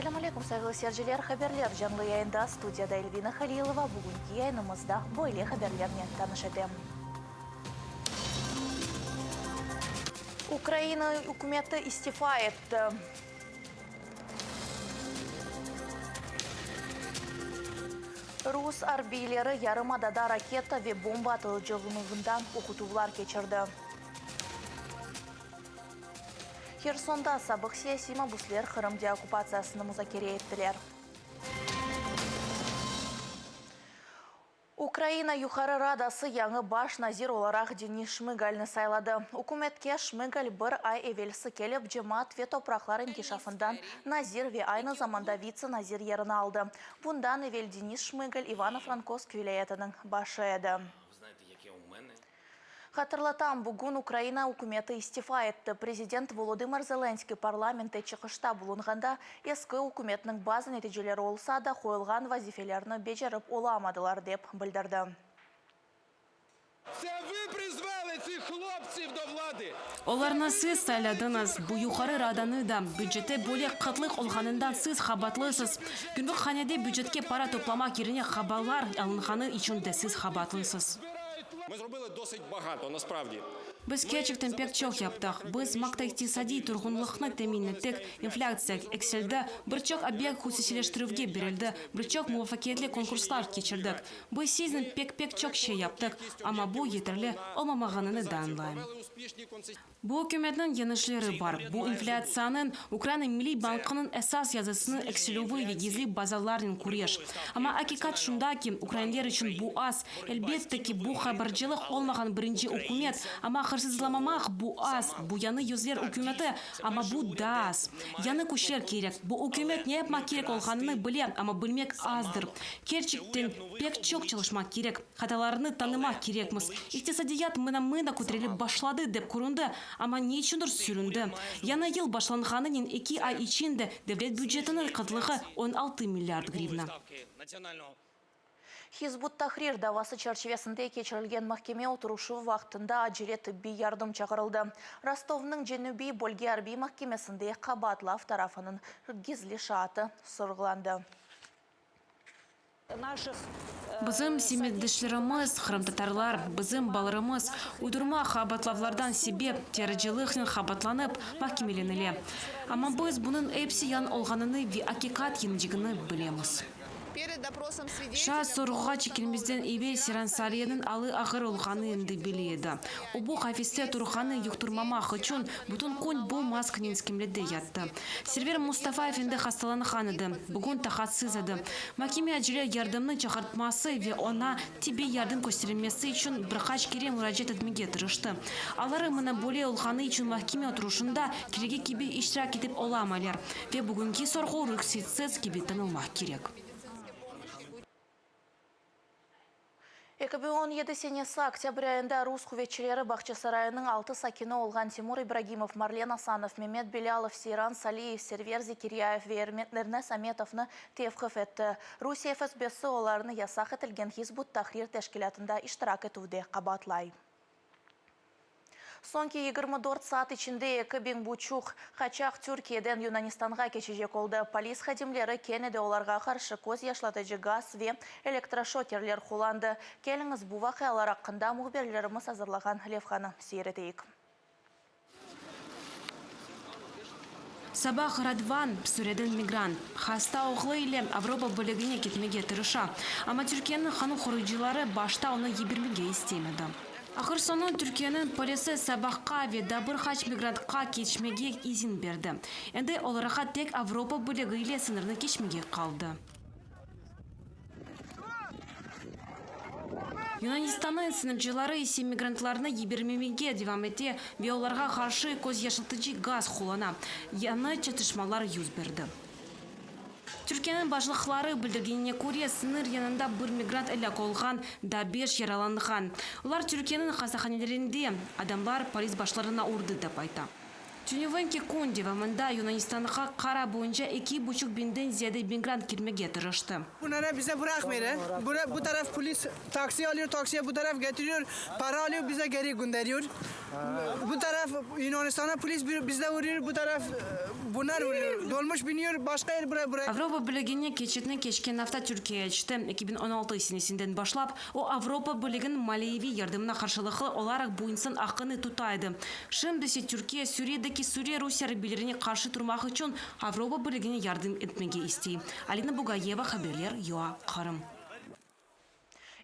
Selâm aleyküm, sayğılı seyirciler! Haberler canlı yayında, studiyada Elvina Halilova. Bugünki yayınımızda böyle haberlernen tanış etem. Ukraina ükümeti istifa etti. Rus arbiyleri yarımadada raketa ve bomba atılacağınuvından oqutuvlar keçirdi. Hersonda sabıq siyasiy mabüsler Qırım deokupatsiyasını muzakere ettiler. Ukraina Yuqarı Radası yañı baş nazir olaraq Denis Şmıgalni sayladı. Ükümetke Şmıgal bir ay evelsi kelip, cemaat ve topraqlar inkişafından nazir ve aynı zamanda vitse nazir yerini aldı. Bundan evel Denis Şmıgal İvano-Frankovsk vilâyetiniñ başı edi. Hatırlatam, bugün Ukraina ükümeti istifa etti. Prezident Volodımır Zelenskıy parlamentte çıqışta bulunğanda, eski ükümetniñ bazı neticeleri olsa da, qoyulğan vazifelerni becerip olamadılar, dep bildirdi. Olarnı siz sayladıñız, bu Yuqarı Radanı da. Bücette böyle qıtlıq olğanından siz qabatlısız. Gümrükhanede bücetke para toplamaq yerine qabalar alınğanı içün de siz qabatlısız. Biz kerçekten pek çoq yaptıq. Biz makroiqtisadiy turğunlıqnı temin ettik, inflâtsiya eksildi, bir çoq obyekt hususiyleştirüvge berildi, bir çoq muvafaqiyetli konkurslar keçirdik. Biz siznen pek-pek çoq şey yaptıq, amma bu yeterli olmamağanını da añlayım. Bu ükümetniñ yeñişleri bar, bu inflâtsiyanıñ, Ukraina Milliy bankınıñ esas yazısınıñ eksilüvi ve gizli bazalarnen küreş. Amma aqiqat şunda ki, ukrainler içün bu az. Elbette ki, bu habercılıq olmağan birinci ükümet, amma hırsızlamamaq bu az, bu yañı yüzler ükümeti, amma bu daa az. Yañı küçler kerek. Bu ükümet ne yapmaq kerek olğanını bile, amma bilmek azdır. Kerçekten, pek çoq çalışmaq kerek. Hatalarnı tanımaq kerekmiz. İqtisadiyat mına-mına köterilip başladı, dep köründi, amma ne içündir süründi. Yañı yıl başlanğanınen eki ay içinde devlet bücetiniñ qıtlığı 16 milliard grivna. Hizb ut-Tahrir davası çerçivesinde keçirilgen mahkeme oturışuvı vaqtında acele tıbbiy yardım çağırıldı. Rostovnıñ Cenübiy bölge arbiy mahkemesinde qabaatlav tarafınıñ gizli şaatı sorğulandı. Bizim semetdeşlerimiz, qırımtatarlar, bizim balalarımız uydurma qabaatlavlardan sebep terrorcılıqnen qabaatlanıp mahkemelenile. Amma biz bunıñ episi yalan olğanını ve aqiqat yeñecegini bilemiz. Şaat sorğuğa çekilmezden evel Seyran Saliyevniñ alı ağır olğanı endi belli edi. O, bu qafeste turğanı yuqturmamaq içün bütün kün bu maskanen skemlede yattı. Server Mustafayev endi hastalanğan edi, bugün taqatsız edi. Mahkeme acele yardımnı çağırtması ve oña tibbiy yardım kösterilmesi içün bir qaç kere muracaat etmege tırıştı. Alları mına böyle olğanı içün mahkeme oturışında keregi kibi iştirak etip olamaylar ve bugünki sorğu ruhsetsiz kibi tanılmaq kerek. 2017 senesi oktâbr ayında rus quvetçileri Bağçasaraynıñ altı sakini olğan Timur İbragimov, Marlen Asanov, Memet Belâlov, Seyran Saliyev, Server Zekiryayev ve Ernes Ametovnı tevqif etti. Rusiye FSBsi olarnı yasaq etilgen Hizb ut-Tahrir teşkilâtında iştirak etüvde qabaatlay. Soñki 24 saat içinde eki biñ buçuq qaçaq Türkiyeden Yunanistanğa keçecek oldı. Polis hadimleri kene de olarğa qarşı köz yaşlatıcı gaz ve elektroşokerler qullandı. Keliñiz, bu vaqialar aqqında mühbirlerimiz azırlağan levhanı seyir eteyik. Sabah Radvan, Suriyeden migrant, hasta oğlu ile Avropa Birligine ketmege tırışa. Amma Türkiyeniñ qanun qoruyıcıları başta onı yibermege istemedi. Ahır soñu Türkiyeniñ polisi Sabahqa ve daa bir qaç migrantqa keçmege izin berdi. Endi olarğa tek Avropa Birligi ile sıñırnı keçmege qaldı. Yunanistannıñ sıñırcıları ise migrantlarnı yibermemege devam ete ve olarğa qarşı közyaşlatıcı gaz qullana. Yañı çatışmalar yüz berdi. Türkiyeniñ başlıqları bildirgenine köre, sıñır yanında bir migrant elâk olğan, daa beş yaralanğan. Olar Türkiyeniñ hastahanelerinde, adamlar polis başlarına urdı, dep ayta. Tünevinki kün devamında Yunanistanğa qara boyunca eki buçuq biñden ziyade migrant kirmege tırıştı. Bunlara bize bırakmıyor. Bu taraf polis taksi alıyor, taksiye bu taraf getiriyor, para alıyor, bize geri gönderiyor. Bu taraf Yunanistan'a polis bizde vuruyor, bu taraf bunlar vuruyor. Dolmuş biniyor, başqa yer bura bura. Avropa Birligine keçitni keçken afta Türkiye açtı. 2016 senesinden başlap, o, Avropa Birliginiñ maliyeviy yardımına qarşılıqlı olaraq bu insan aqqını tuta edi. Şimdi ise Türkiye Suriyedeki Suriye Rusiye arbiylerine qarşı turmaq içün Avropa Birligine yardım etmege istey. Alina Bugayeva, haberler, UA, Qırım.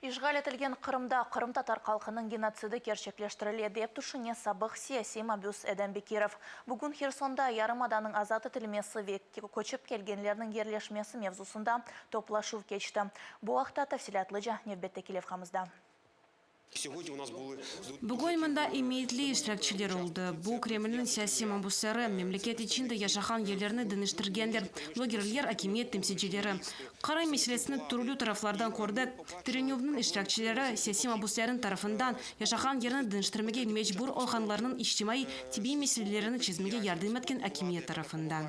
İşğal etilgen Qırımda qırımtatar halqınıñ genotsidi kerçekleştirile, dep tüşüne sabıq siyasiy mabüs Edem Bekirov. Bugün Hersonda yarımadanıñ azat etilmesi ve köçip kelgenlerniñ yerleşmesi mevzusında toplaşuv keçti. Bu aqta tafsilâtlıca nevbetteki levhamızda. Bugün mında emiyetli iştirakçiler oldı. Bu, Kremlniñ siyasiy mabüsleri, memleket içinde yaşağan yerlerini deñiştirgenler, blogerler, akimiyet temsilcileri. Qırım meselesini türlü taraflardan kördik, tirenüvniñ iştirakçileri, siyasiy mabüslerniñ tarafından, yaşağan yerini deñiştirmege mecbur olğanlarnıñ içtimaiy, tibbiy meselelerini çezmege yardım etken akimiyet tarafından.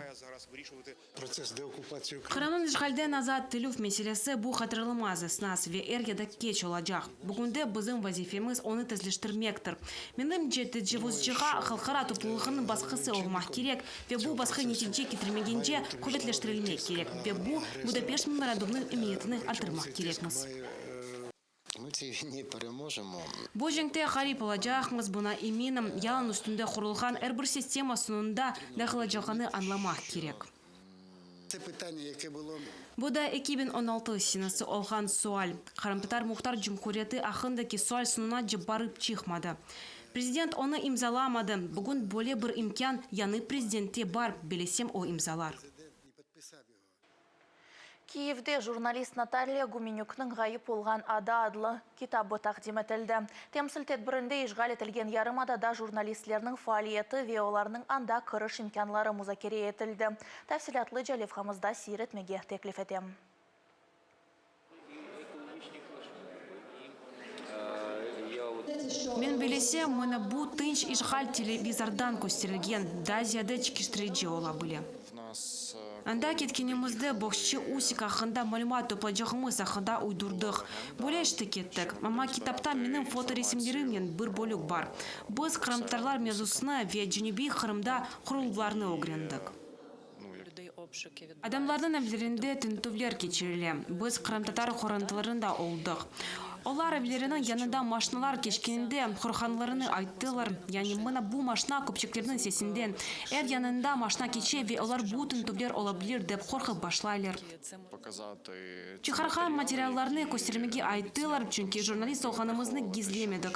Qırımnıñ işğalden azat etilüv meselesi bu qatırılmaz esnas ve er ya da keç olacaq. Bugünde bizim vazifemiz onı tezleştirmektir. Menimce, tecavuzcığa halqara toplulığınıñ basqısı olmaq kerek ve bu basqı netice ketirmegence quvetleştirilmek kerek ve bu Budapeşt memorandumınıñ emiyetini arttırmaq kerekmiz. Bu cenkte ğalip olacaqmız, buna eminim. Yalan üstünde qurulğan er bir sistema soñunda dağılacağını añlamaq kerek. Bu da 2016 senesi olğan sual, Qırımtatar Muhtar Cumhuriyeti aqqındaki sual soñunace barıp çıqmadı. Prezident onı imzalamadı. Bugün böyle bir imkân yañı prezidentte bar, bilesem o imzalar. Kiyevde jurnalist Natalya Gümenükniñ Ğayıp olğan ada adlı kitabı taqdim etildi. Temsil tedbirinde işğal etilgen yarımadada jurnalistlerniñ faaliyeti ve olarnıñ anda kiriş imkânları muzakere etildi. Tafsilâtlıca levhamızda seyir etmege teklif etem. Men bilesem, mına bu tınç işğal televizordan kösterilgen, daa ziyade çekiştirici ola bile. Anda ketkenimizde boksçı Usik aqqında malümat toplaycağımız aqqında uydurdıq. Böyle işte kettik. Amma kitapta menim fotoresimlerimnen bir bölük bar. Biz qırımtatarlar mevzusını ve Cenübiy Qırımda quruluvlarnı ögrendik. Adamlarnıñ evlerinde tintüvler keçirile. Biz qırımtatar qorantalarında oldıq. Olar evleriniñ yanında maşinalar keçkeninde qorqqanlarını ayttılar. Yani mına bu maşina köpçeklerniñ sesinden. Ev yanında maşina keçe ve olar bu tintüvler ola bilir dep qorqıp başlaylar. Çıqarğan materiallarnı köstermege ayttılar, çünki jurnalist olğanımıznı gizlemedik.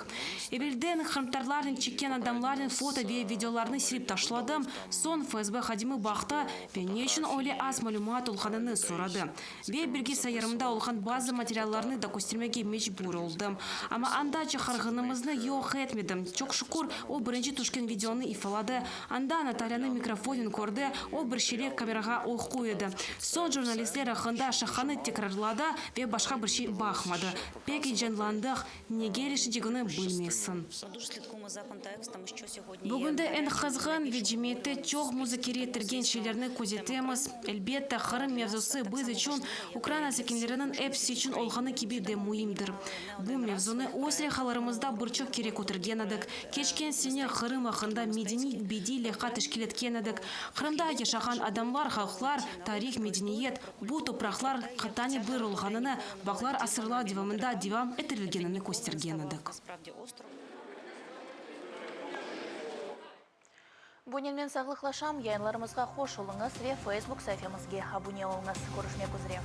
Evelden qırımtatarlarnen çekken adamlarnen foto ve videolarnı silip taşladım, soñ FSB hadimi baqtı ve ne içün öyle az malümat olğanını soradı. Ve bilgisayarımda olğan bazı materiallarnı da köstermege mecbur oldım. Amma anda çıqarğanımıznı yoq etmedim. Çoq şükür, o birinci tüşken videonı ifaladı, anda Natalyanı mikrofonnen kördi, o bir şeyler kamerağa oquy edi. Soñ jurnalistler aqqında şaqanı tekrarladı ve başqa bir şey baqmadı. Pek eyecanlandıq, nege irişecegini bilmeysiñ. Bugünde eñ qızğın ve cemiyette çoq muzakere etilgen şeylerni közetemiz. Elbette, Qırım mevzusı biz içün, Ukraina sakinleriniñ episi içün olğanı kibi de müimdir. Bu mevzunı öz leyhalarımızda bir çoq kere kötergen edik. Keçken sene Qırım aqqında medeniy-bediy leyha teşkil etken edik. Qırımda yaşağan adamlar, halqlar, tarih, medeniyet, bu topraqlar qıtanen bir olğanını, bağlar asırlar devamında devam ettirilgenini köstergen edik. Bunen men sağlıqlaşam, yayınlarımızğa hoş oluñız ve Facebook saifemizge abune oluñız. Körüşmek üzre.